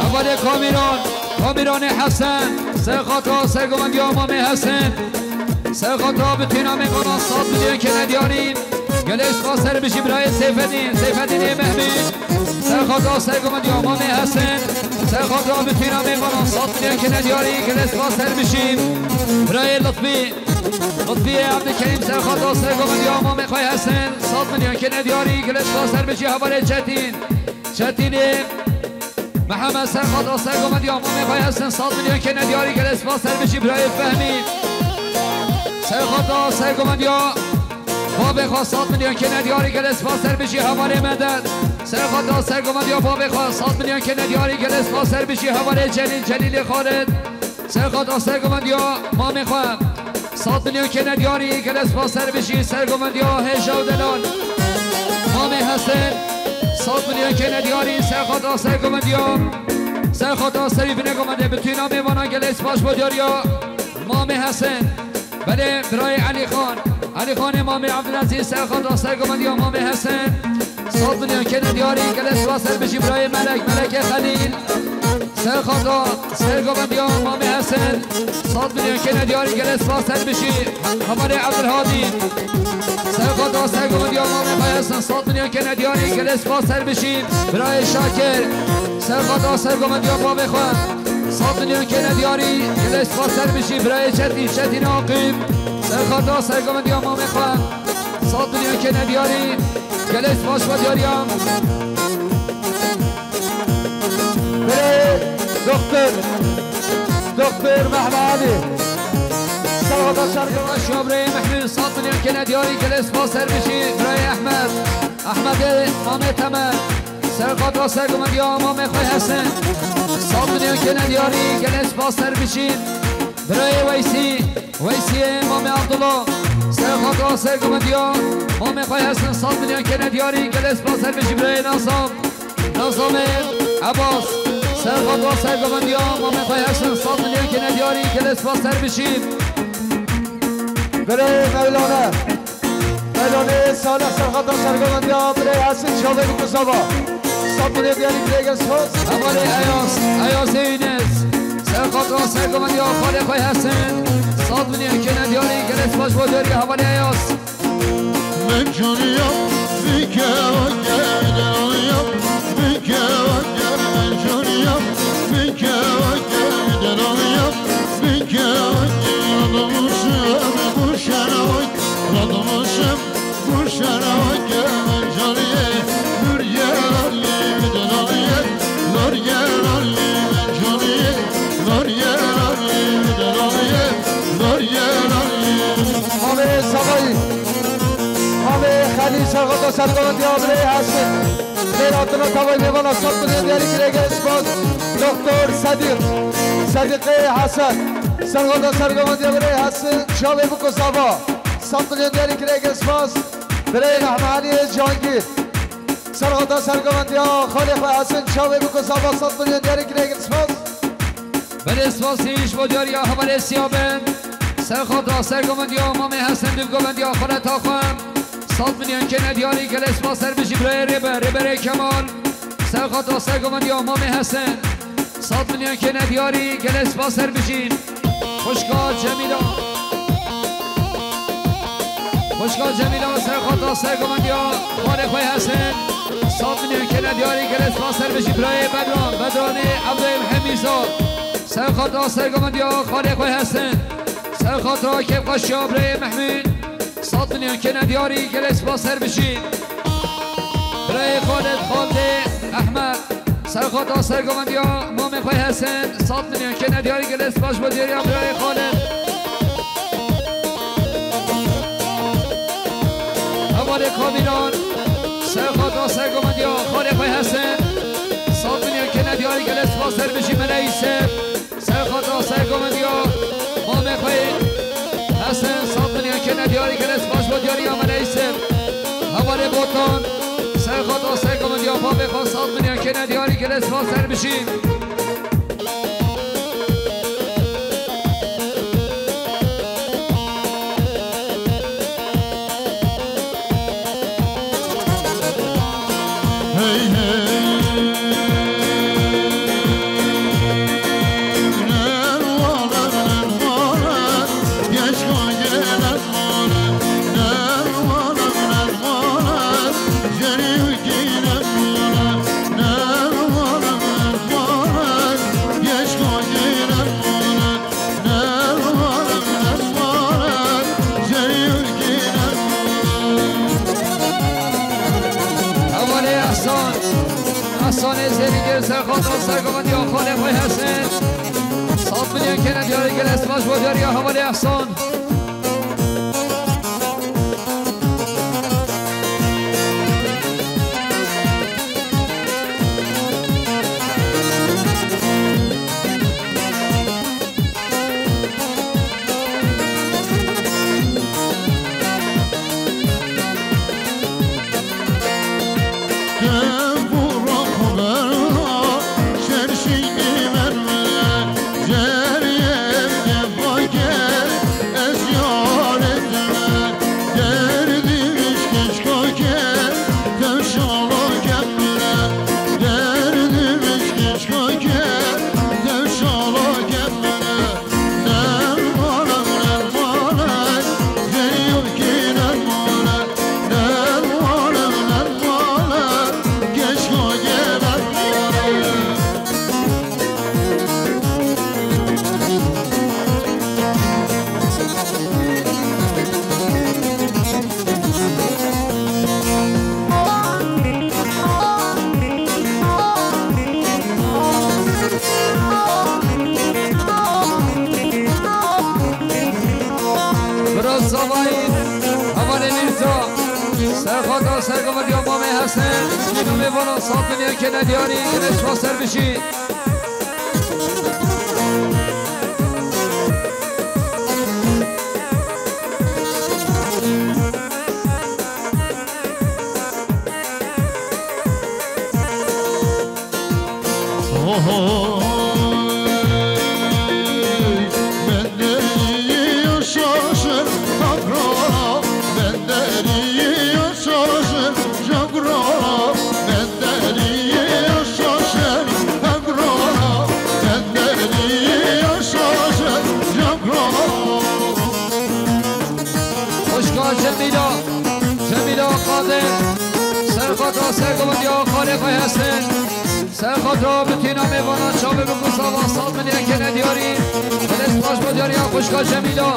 Hevalê Kamîran, Kamîranê Hesen, serxata sergovendiya Mamê Hesen, serxata bitîna mêvanan sat milyon kene diyarî. Gelek spas ser bijî birayê Seyfedîn, Seyfedînê Mehmî. Serxata sergovendiya Mamê Hesen. Serxata bitîna mêvanan sed milyon kene diyarî, gelek spas ser bijî. Birayê Lutfî, Lutfiyê Evdikerim, serxata sergovendiya Mamê xwe Hesen. Sed milyon kene diyarî, gelek spas ser bijî hevalê Çetîn. Çetînê Mihemed serxata sergovendiya Mamê xwe Hesen, sed milyon kene diyarî, gelek spas ser bijî birayê Fehmî. Serxata sergovendiya Bavê xwe sed milyon kene diyarî, gelek spas ser bijî hevalê Medet. Serxata sergovendiya bavê xwe sed milyon kene diyarî, gelek spas ser bijî hevalê Celîl, Celîlê Xalid. Serxata sergovendiya mamê xwe sed milyon kene diyarî, gelek spas ser bijî sergovendiya hêja û delal. Mamê Hesen sed milyon kene diyarî, serxata sergovendiya, serxata serî binê govendê bitîna mêvanan gelek spas bo diyariya Mamê Hesen. Belê, birayê Elî Xan. Elî Xanê Mamê Evdilezîz, serxata sergovendiya Mamê Hesen. Sed milyon kene diyarî, gelek spas ser bijî birayê Melek, Melekê Xelîl. Serxata sergovendiya Mamê Hesen. Sed milyon kene diyarî, gelek spas ser bijî hevalê Evdilhadî. Serxata sergovendiya Mamê xwe Hesen, sed milyon kene diyarî, gelek spas ser bijî birayê Şakir. Serxata sergovendiya bavê xwe. Sed milyon kene diyarî, gelek spas ser bijî birayê Çetîn, Çetîn Aqîb. Serxata sergovendiya mamê xwe. Sed milyon kene diyarî, gelek spas bo diyariya. Birayê doktor, doktor Mehmet Alî. Serxata sergovendiya. Şabreyê Mehmûd, sed milyon kene diyarî, gelek spas ser bijî birayê Ehmed. Ehmedê Mamê Temel. Serxata sergovendiya mamê xwe Hesen. Sed milyon kene diyarî, gelek spas ser bijî. Birayê Weysî, Weysîyê mamê Abdullah. Serxata sergovendiya mamê xwe Hesen, sed milyon kene diyarî, gelek spas ser bijî birayê Nazam. Nazamê Ebas. Serxata sergovendiya mamê xwe Hesen, sed milyon kene diyarî, gelek spas ser bijî. Birayê Mewlana. Meydanê Salih serxata sergovendiya birê Hesîn Şavê biko sava. Sed milyon diyarî girêgir spas. Hevalê Eyas, Eyasê Yûnis. Serxata sergovendiya xalê xwe Hesîn. Sed milyon kene diyarî, gelek spas bo diyarî hevalê Eyas. Min cûriya bike weke, delal ya bike weke, min cûriya bike weke, delal ya bike weke, adamı şem bu şerawek. Radmışım bu şerake cariye, nuriye lali delaliye, nuriye lali cariye, nuriye lali delaliye, nuriye lali. Mamê Savayî, Mamê Xelî serxata sergovendiya birê Hesîn. Lêr hatina tavayê mêvana sed milyon diyarî girêgir spas. Doktor Sedîq, Sedîqê Hesen. Serxata sergovendiya birê Hesîn Şavê biko sava. Sed milyon diyarî girêgir spas. Birê Mehmet Alî Cihangîr. Serxata sergovendiya xalê xwe Hesîn Şavê biko sava. Sed milyon diyarî girêgir spas. Belê spasî ji bo diyariya hevalê Siyabend. Serxata sergovendiya mamê Hesen, dûv govendiya xaleta xwe. Sed milyon kene diyarî, gelek spas ser bijî birayê Rêber, Rêberê Kemal. Serxata sergovendiya mamê Hesen. Sed milyon kene diyarî, gelek spas ser bijî. Xwişka Cemîla. Xwişka Cemîla serxata sergovendiya xalê xwe Hesen. Sed milyon kene diyarî, gelek spas ser bijî birayê Bedran. Bedranê Evdayê Mihemîza. Serxata sergovendiya xalê xwe Hesen. Serxata kêfxweşiya birayê Mehmûd. Sed milyon kene diyarî, gelek spas ser bijî. Birayê Xalid, Xaldê Ehmed. Serxata sergovendiya mamê xwe Hesen. Sed milyon kene diyarî, gelek spas bo diyariya birayê Xalid. Hevalê Kamîran. Serxata sergovendiya xalê xwe Hesen. Sed milyon kene diyarî, gelek spas ser bijî Mele Yûsif. Serxata sergovendiya mamê xwe Hesen, sed milyon kene diyarî, gelek spas bo diyariya Mele Yûsif. Hevalê Botan. Serxata sergovendiya bavê xwe sed milyon kene diyarî, gelek spas ser bijî. Sergovan ya xalê xwe Hesen. Sat milyon kene diyarî gel esmaş bo diyarî ya hevalê Ehsan. Biraz zavayî, hevalê Mîrza. Serxata sergava diya mamê Hesen. Çîno mêvana sat milyon kene diyarî, gelê şima ser bişî. Xwişka Cemîla, Cemîla Qadir, serxata sergovindiya xalê xwe Hesen, serxata bitîna mêvanan çavê biku sava sal min yekê nediyarî, gelê spas bo diyariya xwişka Cemîla.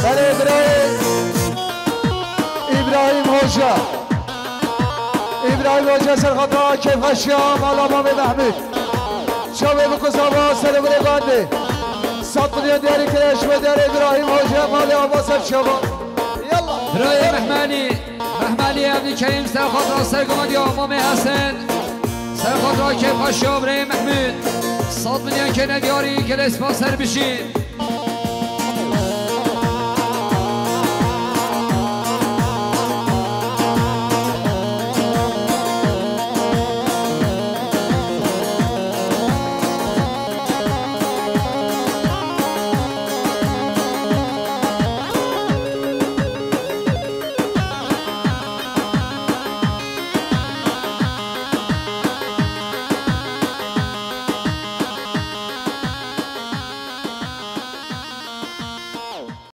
Belê birayê Îbrahîm Hoca. Îbrahîm Hoca serxata kêfxweşiya mala Mamê Mehmûd. Çavê biku sava serê birê bandê. Sat milyon diyarî kire ji bo diyarê Îbrahîm Hoca malê ava ser çava. Yallah. Birayê Mehmanî, Mehmanî Evdîkerîm serxata sergovindiya Mamê Hesen. Serxata kêfxweşiya birayê Mehmûd. Sat milyon kene diyarî gelê spas ser bişî.